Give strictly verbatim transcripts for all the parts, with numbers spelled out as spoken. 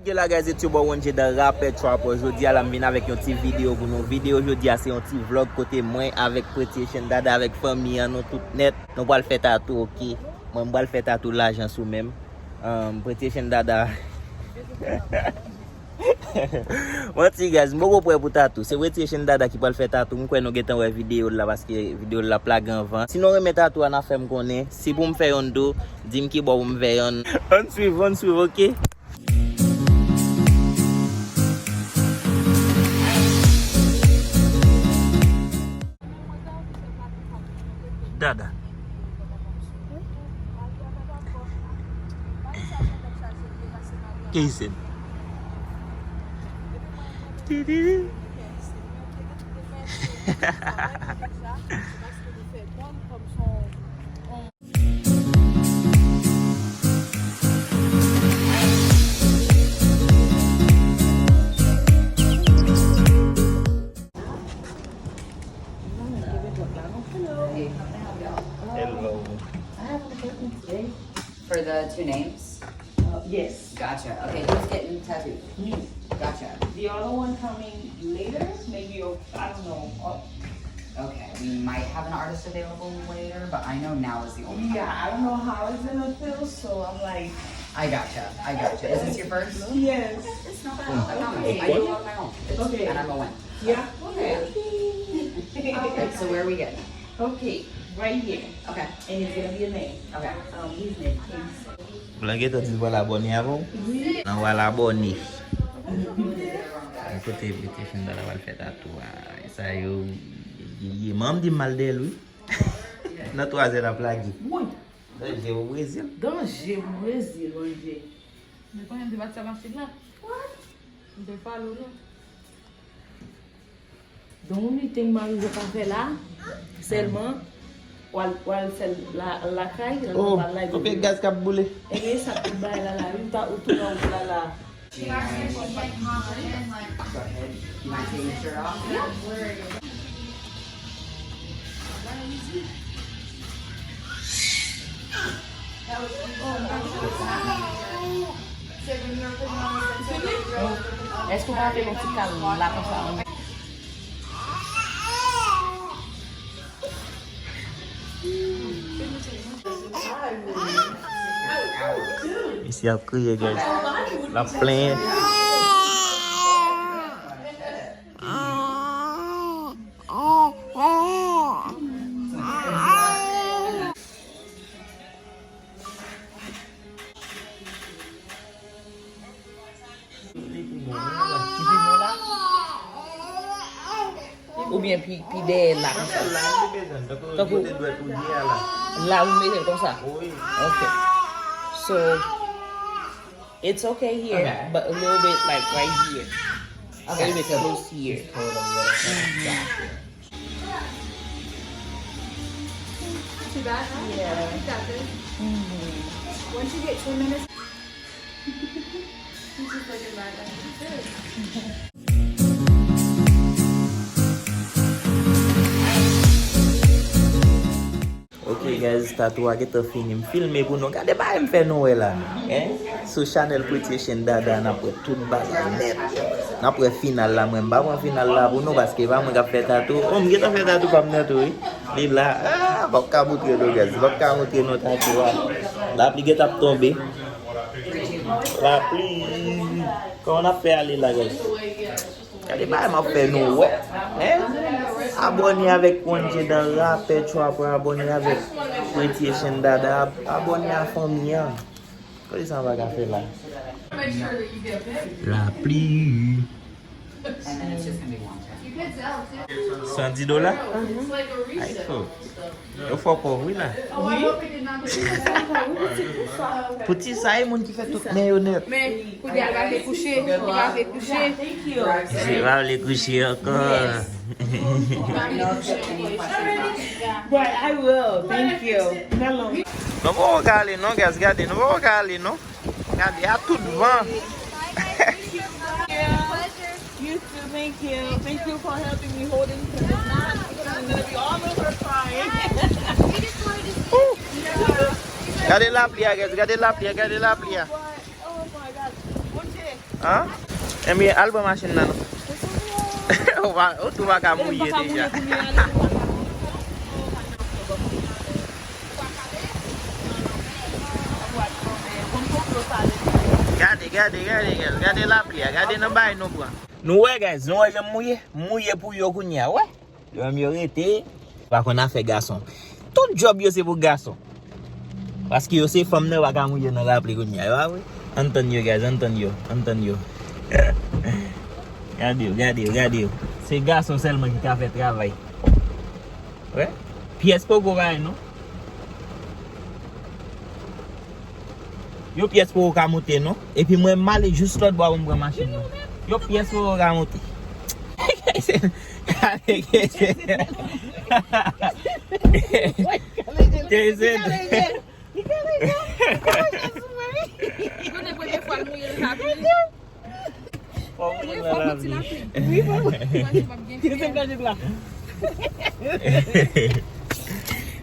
Yo la guys, it's your boy One J the Rapper Trapper. Jodi a la m vin avèk yon ti videyo pou nou. Videyo jodi a se yon ti vlog kote mwen avèk Pretty Asian Dada avèk fanmi an nou tout nèt. Nou pral fè tatou, oke. Mwen m pral fè tatou lajan sou men m. Um, Pretty Asian Dada. Manti guys, m poko prè pou tatou. Se Pretty Asian Dada ki pral fè tatou. M kwè nou gentan wè videyo l la paske videyo l la ap lage anvan. Si nou renmen tatou a, n a fè m konnen. Si pou m fè yonn tou, di m ki bò pou m fè yonn. Ann swiv, ann swiv, oke? Dada. Ke isen? Tititi. Hello. I have an appointment today. For the two names? Uh, yes. Gotcha. Okay, who's getting tattooed? Me. Gotcha. The other one coming later, maybe, oh, I don't know. Oh. Okay, we might have an artist available later, but I know now is the only time. Yeah, I don't know how it's gonna feel, so I'm like, I gotcha. I gotcha. Is this your first? Yes. It's not bad. I promise. Okay. I do a lot of my own. It's, okay. And I'm a win. Yeah. Okay. All right, so where are we getting? Okay, right here. Okay. And it's gonna be a name. Okay. Um, his name, Kingston. Blan gentan di l pral abòne avè w? Wi. Nan pral abòne. Yon kote Pretty Asian Dada pral fè tatou a. Sa yo ye. Manman m di m mal dèyè l, wi. Nan twa zè l ap lage. Wi. Danje pou Brezil. Danje pou Brezil, Bondye. Men konnen m te pati sa machin la. What? M te pale w non. Donk, yon meeting m arive pa fè la, sèlman, w al, w al fè l la, lakay, lè w pa al la, epi gaz k ap boule. Ebyen, e sa tout bagay la, la, wi, ou ta, ou tou nan wout la, la. Go ahead. You mind taking your shirt off? Èske w pa fè yon ti kal la konsa? Misye ap kriye, guys. L ap plenyen. Li pi bon, wi, la. Ti pi bon la. Oubyen pi, pi dèyè la, konsa. Tankou la ou mete l konsa. Ok. So, it's okay here, but a little bit, like, right here. A little bit close here. Not too bad, huh? Yeah. I think that's it. Mm-hmm. Once you get two minutes, you just like it, like, it's good. Ok, guys, tatou a gentan fini. M filme pou nou. Gade bagay m fè nou wè la. Hein? Sou chanèl Pretty Asian Dada, n ap wè tout bagay nèt. N ap wè final la. Mwen, m pa pran final la pou nou, paske e pa mwen k ap fè tatou. Oh, m gentan fè tatou pa m nan tou, wi. Li la. Ah, m p ap ka moutre nou, guys. M p ap ka moutre nou tatou a. Lapli gentan ap tonbe. Lapli. Kòman n ap fè ale la, guys? Gade bagay m ap fè nou wè. Hein? Abòne avèk One J the Rapper Trapper, abòne avèk Pretty Asian Dada, ab-, abòne a fanmi an. Kote sa m pa ka fè la? Lapli. San di dola? Ay, fò. Yo fò pòv wi la. Wi. Pou ti sa, e moun ki fè tout men yo nèt. Men, kounye a, l pa vle kouche, li pa vle kouche. Misye pa vle kouche ankò. But I will, thank you. Nou poko ka ale non, guys, gade, nou poko ka ale non. Gade, a tout van. You too, thank you. Thank you for helping me hold it because if not, I'm gonna be all over crying. Gade lapli a, guys. Gade lapli a, gade lapli a. Oh my God. One day. An? Ebyen, al pran machin nan non. Ou pa, ou tou pa ka mouye deja. Gade, gade, gade, gade, gade lapli a, gade nan bagay nou pran. Nou wè, guys, nou wè jan m mouye? M mouye pou yo kounye a, wè. Yo menm yo rete, pa konn afè gason. Tout djòb yo se pou gason. Paske yo se fanm nan, yo pa ka mouye nan lapli kounye a, yo pa vre? Ann tann yo, guys, ann tann yo, ann tann yo. Gade yo, gade yo, gade yo. Se gason sèlman ki ka fè travay. Wè? Pyès poko bay non. Yon pyès poko ka moute non. Epi mwen m ale jis lòt bò pou m pran machin nan. Yon pyès poko ka moute. Kèzen. Li ka rele. Li ka rele. Li ka rele sou mwen. Konnen premye fwa l mouye l ka pli. Fò moun nan lavi. Wi, fò moun. Kèzen gade la.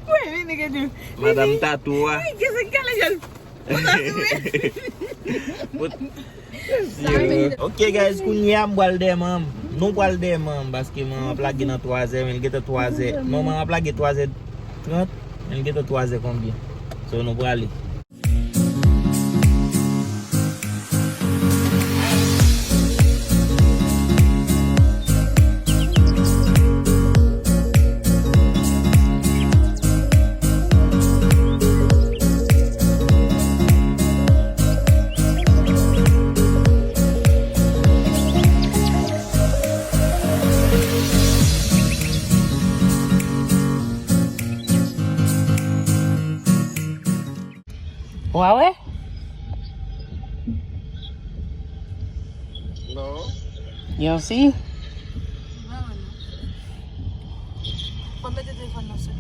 Wi, vini, gade. Madanm Tatou a. Wi, kèzen gade jèl. Mwen Tatou, wi. Ok, guys, kounye a m pral dèyè manman m. Nou pral dèyè manman m, paske manman ap lage nan twazè, men l gentan twazè. Non, manman ap lage twazè trant, men l gentan twazè konbyen. So, nou prale. Wa wè? Non. Yon si? Mwen mete telefòn nan sou li.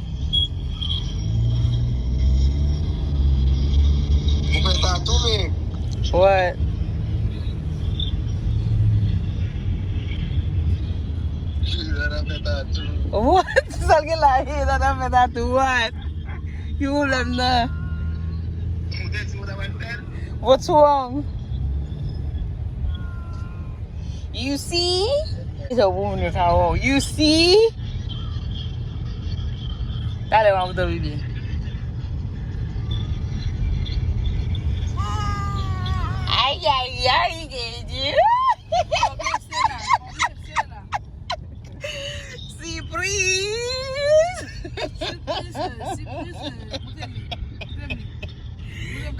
Ou fè tatou, men. What? Zana fè tatou. What? Sa l gen la, Zana fè tatou. What? Ki pwoblèm nan? Ou te di ou ta pral fè l? What's wrong? You see? It's a woman with her own. You see? Talè m ap dormi byen. Ay, ay, ay, Gigi. Sipriz! Sipriz, sipriz, moute li, moute li.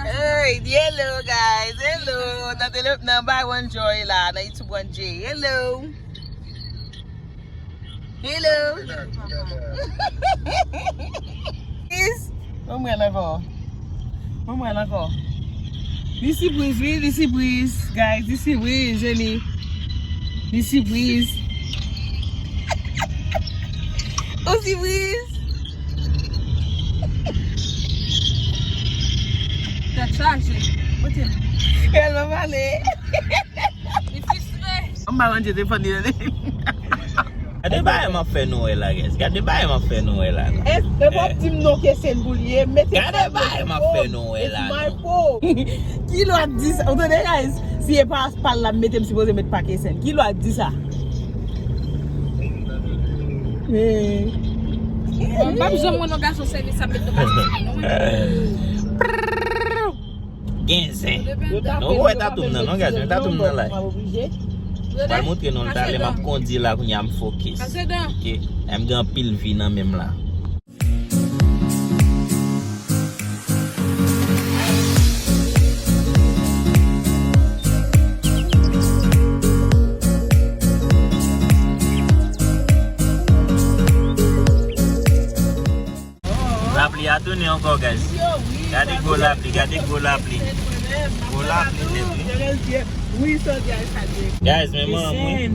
Hey, hello guys, hello. Nan tele, nan bay One Joy la, nan YouTube One J. Hello. Hello. Yes. Mwen mwen ankò. Mwen mwen ankò. Li sipriz, wi, li sipriz. Guys, li sipriz, Jenny. Li sipriz. Ou sipriz? Tèt chaje. Kote l? Gèl mwen pale. Li fristre. Mwen pa manje telefòn li. Gade bagay m ap fè nou wè la, guys. Gade bagay m ap fè nou wè la, non. Èske w ap di m non ke se n pou l ye? Mete gade bagay m ap fè nou wè la, non. Ki lwa di sa? Ou tande, guys? Si e pa, pa l la m mete, m sipoze met pa ke se n. Ki lwa di sa? M p ap janm wè non gason sèvis ap met non gason sèvis non. Gen zen. Nou wè tatou m nan, non, guys, men tatou m nan la. Mwen montre nou l talè, m ap kondi la, kounye a m fokis. Ok, m gen anpil vi nan men m la. Lapli a tounen ankò, guys. Gade gwo lapli, gade gwo lapli. Gwo lapli nèt, wi. Guys, men manman mwen.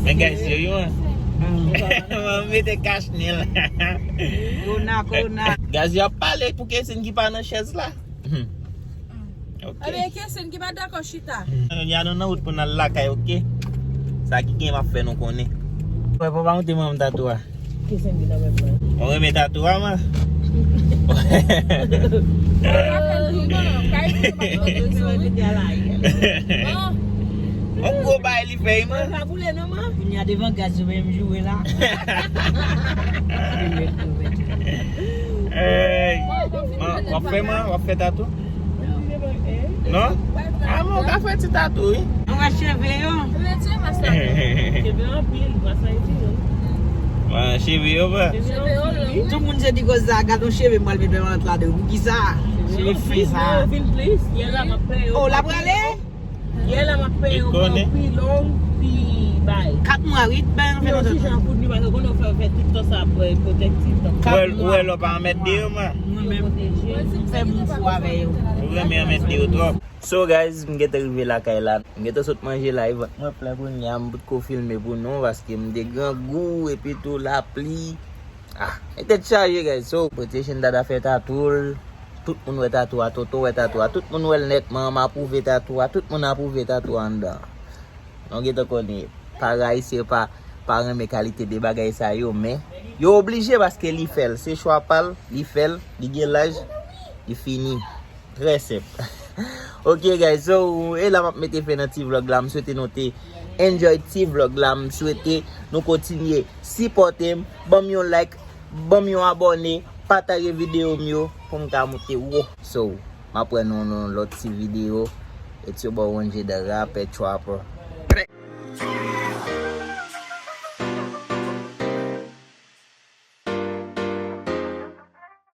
Men guys, yo yo. Manman mete kach nen la. Kona, kona. Guys, yo ap pale pou Kesen ki pa nan chèz la. Ok. Ebyen, Kesen ki pa dakò chita. Jodi a nou nan wout pou n al lakay, ok? Sa ki gen m ap fè nou konnen. Wè, papa monte manm tatou a. Kesen ki nan menm nan. Mwen renmen tatou a, man. Sa fè l tou, non, non, kay tou, pa tou, tou. Bon, On gwo bay li fè, man. Mwen pa boule non, man. Kounye a devan gaz yo menm joure la. Ey, man, w ap fè, man, w ap fè tatou? Non? A, man, w ka fè ti tatou, wi. Ou wè cheve yo? Cheve anpil, pa sa iti non. Cheve yo, man. Tout moun se di koz sa, gad yon cheve m pral met pèmanant ladan. Poukisa? Cheve fen sa. Vin plis, yè la m ap peye. Oh, la prale? Yè la m ap peye yo pi long, pi bay. Kat mwa, wi, bay an fè lontan. Ti jan fout li, paske konnen w fè, fè tout tan sa, pwotektif. Ou wè lè w pa anmèt deyò, man. Mwen menm, m fè bon fou avè yo. Ou renmen anmèt deyò twòp. So guys, m gentan rive lakay la. M gentan sot manje la, e vant mwen plen kounye a, m potko filme pou nou paske m te grangou epi tou lapli. Ah, e tèt chaje guys. So, Protection Dada fè tatou l. Tout moun wè tatou a, Toto wè tatou a. Tout moun wè l nèt, manman apwouve tatou a. Tout moun apwouve tatou a anndan. Nou gentan konnen, pa rayisye, pa, pa renmen kalite de bagay sa yo, men yo oblije paske li fè l. Se chwa pa l, li fè l, li gen laj, li fini. Trè senp. Ok guys, so e la m ap mete fen nan ti vlog la. M swete nou te enjoy ti vlog la. M swete nou kontinye sipòte m. Ban m yon like, ban m yon abòne, pataje videyo m yo pou m ka moute wo. So, m ap wè nou nan lòt ti videyo. It's your boy One J the Rapper Trapper.